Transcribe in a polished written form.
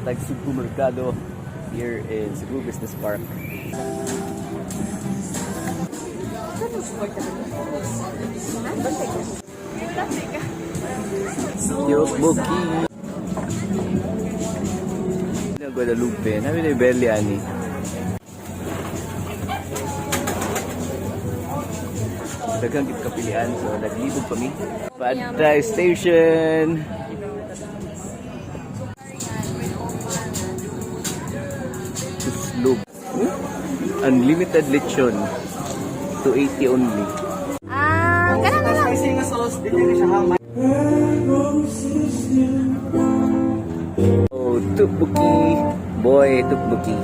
Tag Sugbo Mercado here in Cebu Business Park. Tteokbokki. Na Guadalupe, namin na belly ani. Daghang gid kapilian, so naglibog pa mi. Pantay Station. Tuslob. Unlimited lechon. 280 only. Ah, ganun na lang. Spicy nga sauce, dili siya hamay. Oh, tteokbokki. Boy, tteokbokki.